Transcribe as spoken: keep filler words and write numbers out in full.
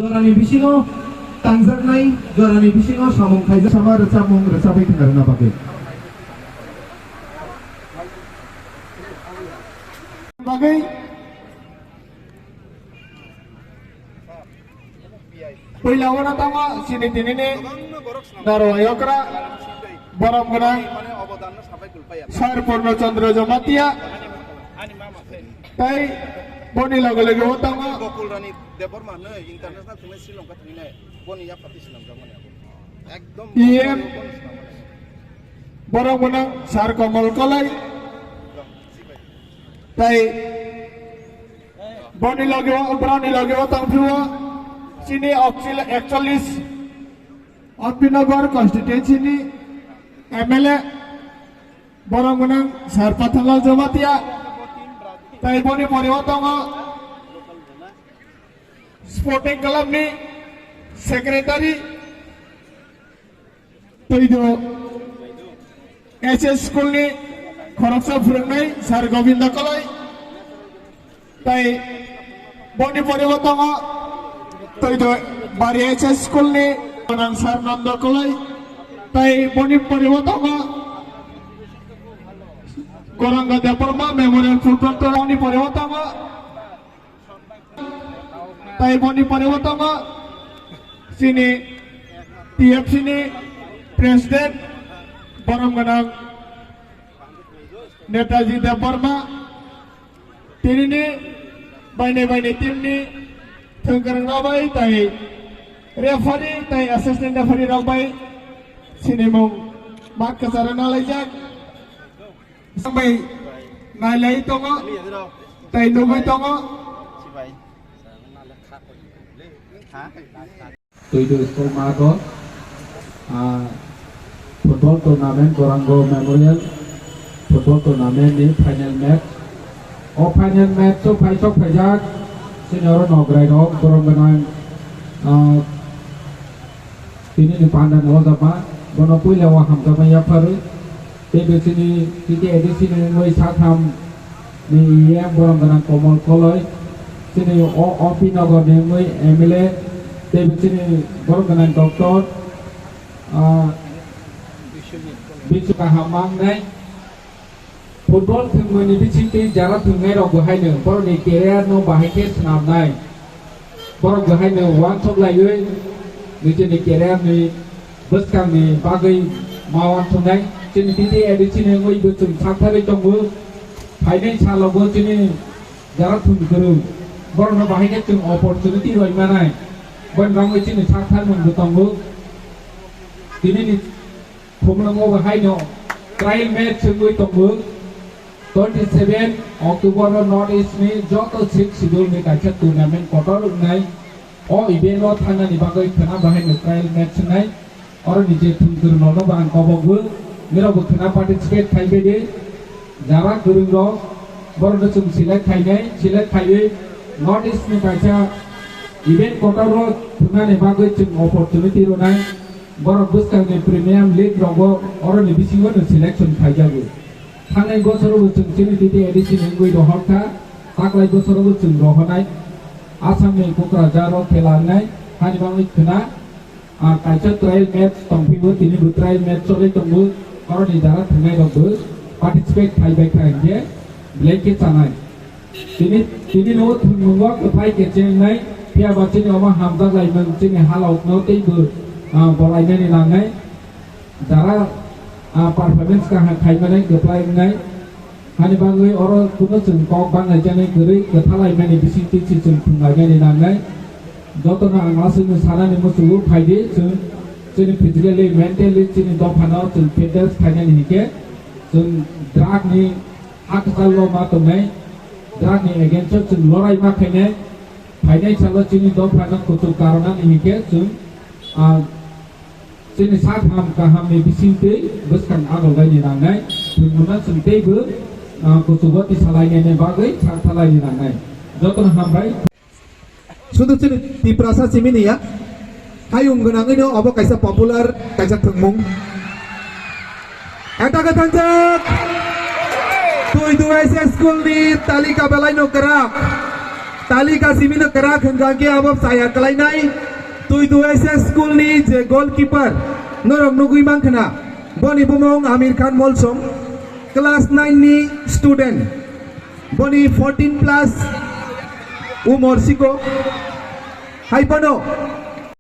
Jorani bisingo tangjaknai, jorani bisingo samung khaijak sama rwchapmung rwchapwi thwna rwna bagwi. Bagwi puila wana tamo chini tinini naro ayokra borom gwnang Sir Purno Chandra Jamatia tei boni loge loge o tongo Gokul Rani Debbarma hwnwi international thwngnai Sri Lanka thwngnai boni yaphati swnamjakmani abo. Ekdom E M boni swnamani. Borok gwnang Sir Komol Kolai tei boni loge o, borokni loge o tongphio chini okchil-, ekchollis Ambinagar constituency ni M L A borok gwnang Sir Pathanlal Jamatia tei boni pore o tongo Sporting Club ni Secretary Toido S S School ni khoroksa phwrwngnai Sir Govinda Koloi tei boni pore o tongo Toido Bari S S School ni gwnang Sir Nanda Koloi tei boni pore o tongo Goranga Debbarma Memorial Football Tournament ni pore o tongo. Tai boni pore o tongo chini T F C ni President borom gwnang Netaji Debbarma, tinini bainai bainai team ni thwngkwrwng rok bai tai referee tai assistant referee rok bai sinimung mat kwcharo nalaijak. Sambai nailai tongo, tai nugui tongo. Tuidu school mago, ah, football tournament, Gorango Memorial football tournament ni final match. O final match o phaisok phaijak, senior nograi rok, borok gwnang, ah, Tini ni panda ni o jama, bono puila o hamjakma yapharwi. Tei bo chini T T A D C ni wngwi satham ni E M borom gwnang Komol Koloi, chini o O P Nogor ni wngwi M L A, tei bo chini borom gwnang Doctor, ah, Bisu kaham mangnai. Football thwngmani bisingtwi jara thwngnai rok bo haino borokni career no bahai khe swnamnai. Borok bo haino uansuk laiwi nijini career ni bwskangni bagwi ma uansuknai. Chini T T A D C ni wngwi bo chwng saktharwi tongo. Phainai salo bo chini jara thwng kwrwng borokno bahai khe chwng opportunity rwi manai. Boni bagwi chini sakthar mung bo tongo. Tini ni Khumlwngo bo haino trial match wngwi tongo. Twenty seven October o North East ni joto six schedule ni kaisa tournament kotor wngnai. O event o thangnani bagwi khwna bo haino trial match wngnai. Oro ni je thwngkwrwng rokno bo ang kobokgo, nirok bo khwna participate khai bai di. Jara kwrwng rok borok no chwng select khainai, select khaiwi North East ni kaisa event kotor o thwngnani bagwi chwng opportunity rwnai. Borok bwskangni Premium League rogo oroni bisingo no selection khaijago. Thangnai bosorobo chwng chini T T A D C ni wngwi rohorkha, taklai bosorobo chwng rohonai. Assamni Kokrajharo khela wngnai, hani bagwi khwna, ah, kaisa trial match tongphio, tini bo trial match choli tongo, oroni jara thwngnai rokbo participate khaibaikha hinkhe belai khe chanai. Tini, tini no thwngmung o kwplai khe chengnai, phiya ba chini omo hamjak laimung chini halok no teibo, ah, bolainani nangnai. Jara, ah, performance kaham khaimani kwplai wngnai. Hani bagwi oro kuno chwng kok banglaijani kwrwi kwthalaimani bisingtwi si chwng thwnglaimani nangnai. Jotono ang aswkno sanani muchungo phaidi chwng chini physically, mentally chini dophano chwng fitness khainani hinkhe chwng drug ni hakchalo ma tongnai, drug ni against o chwng lorai ma khainai, phainai salo chini dophano kuchuk karonani hinkhe chwng, ah, chini sak ham kaham ni bisingtwi bwskang agolbaini nangnai, thwngmungno chwng teibo, ah, kuchugo tisalainani bagwi saktharlaini nangnai. Jotono hambai. Sudu chini Tiprasa simi ni ya. Hayung gwnangwi no obo kaisa popular kaisa thwngmung. Eta ka thangjak. Tui Duaisa school ni talika belai no kwrak. Tali kasimino kwrak hwnkha khe abo chaya kwlainai. Tuidu S S school ni je goalkeeper norok nugwi mankha na, boni bumung Amir Khan Molsom, class nine ni student, boni fourteen plus umor siko. Hai bono